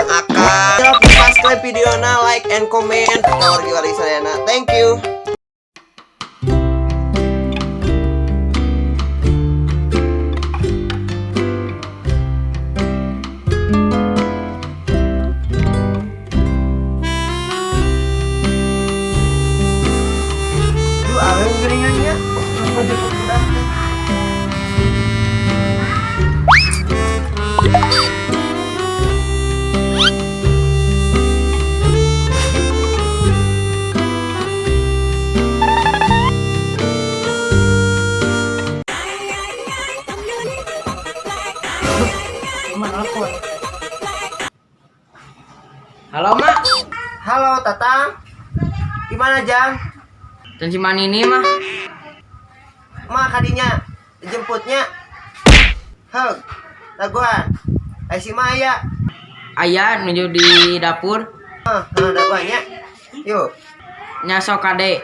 Akang-akang. Subscribe videona, like and comment. Ka wargi-wargi sadayana. Thank you. Duh, awewe geuningan nya. Apa jemput budak teh? Halo, Mak. Halo, Tatang. Gimana, Jang? Dan si ini mah. Ma kadinya jemputnya. Heg. Dagoan. Ai si Maya. Aya nuju di dapur. Hah, hah, dagoannya. Yuk. Nya sok kade.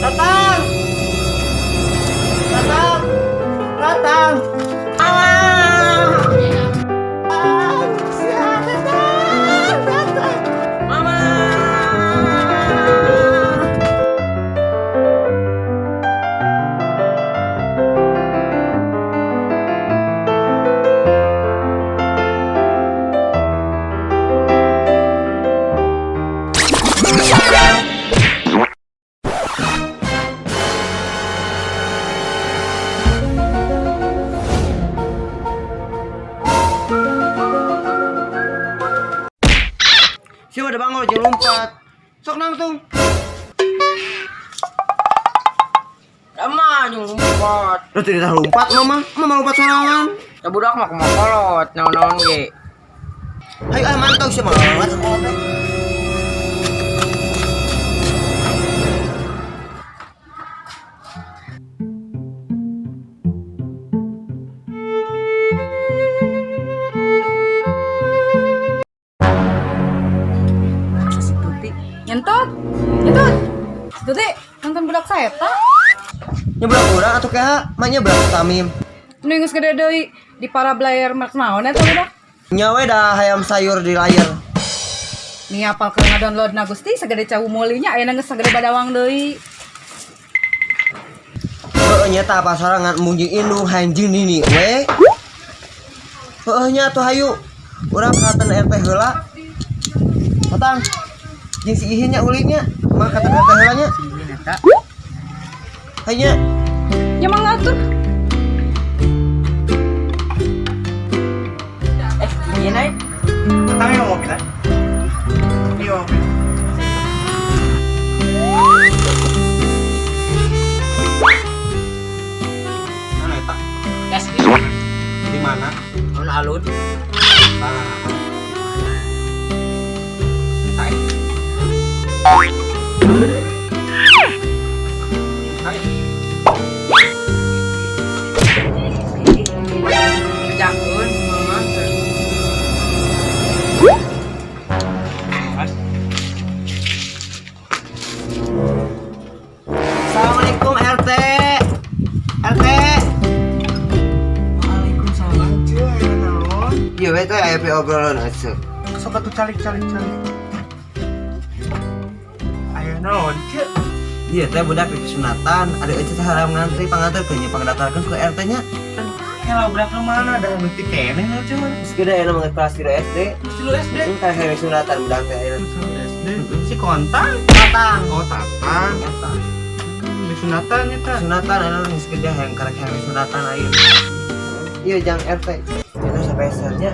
Tatang. Tatang. Tatang. Ah. Tatang. Tatang. Mama. Siapa udah bangun jangan lompat. Sok langsung. Lama jeung lompat. Lu tidak lompat mama. Mama lompat sorangan. Ya budak mah kumaha kolot, naon-naon ge. Hayu ah mantau sih mah. Lompat sekolah teh. Si Tuti. Nyentut. Nyentut. Si Tuti, nonton budak saya tak? Nyebrang urang atuh keha, mah nyebrang Tamim. Nu geus gede deui di para belayar mak naon eta budak? Nyawe dah hayam sayur di layar. Nih apal keur ngadownload na Gusti sagede cau meulinya ayeuna geus sagede badawang deui. Heeh nya tah pasorangan embung jeung indung hayang jeung nini we. Heeh nya atuh hayu. Urang ka RT heula. Tatang. Jeung si Ihin nya ulinnya, mah ka RT heula nya. Ini eta. Hayu nya. Nya mangga atuh. Eh, ieu naik. Tatang yang mobil ah. Iya mobil. Mana eta? Gas. Di mana? Alun-alun. Tah. Entah. Hayu. Kerjakeun mama. Mas. Assalamualaikum RT. RT. Waalaikumsalam. Cuy, aya naon? Ieu we teh aya obrolan asup. Sok atuh calik calik calik. Aya naon, Ceu? Iya teh budak di sunatan, ada euceu teh haram ngantri panganterkeun nya pangdaftarkeun ke RT nya. Kela budak nu mana dah nu ti keneh nu cuy. Geus gede ayeuna mah kelas 3 SD. Mesti lu SD. Heeh, kayak hari sunatan budak teh ayeuna. SD. Si Kontang. Tatang. Oh, Tatang. Eta. Di sunatan eta. Sunatan ayeuna geus gede hayang karek hayang sunatan ayeuna. Iya jang RT. Itu sampai sernya.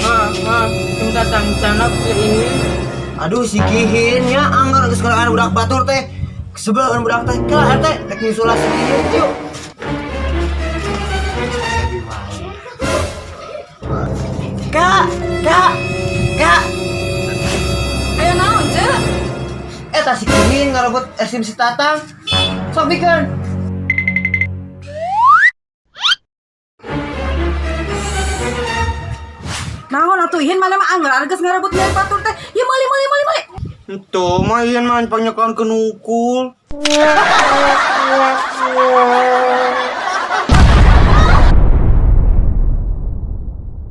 Ma, ma, minta sana ke ini. Aduh si Kihin nya anggar geus kana budak batur teh. Sebel kan budak teh. Kela RT rek nyusulah si Kihin yuk. Kak, kak, kak. Aya naon, Ceu? Eta si Kihin ngarebut esim si Tatang. Sok bikeun. Naon atuh Ihin mana mah anggar geus ngarebut milik batur teh. Ieu meuli meuli meuli meuli. Itu mah Ian mah panyakan kenukul.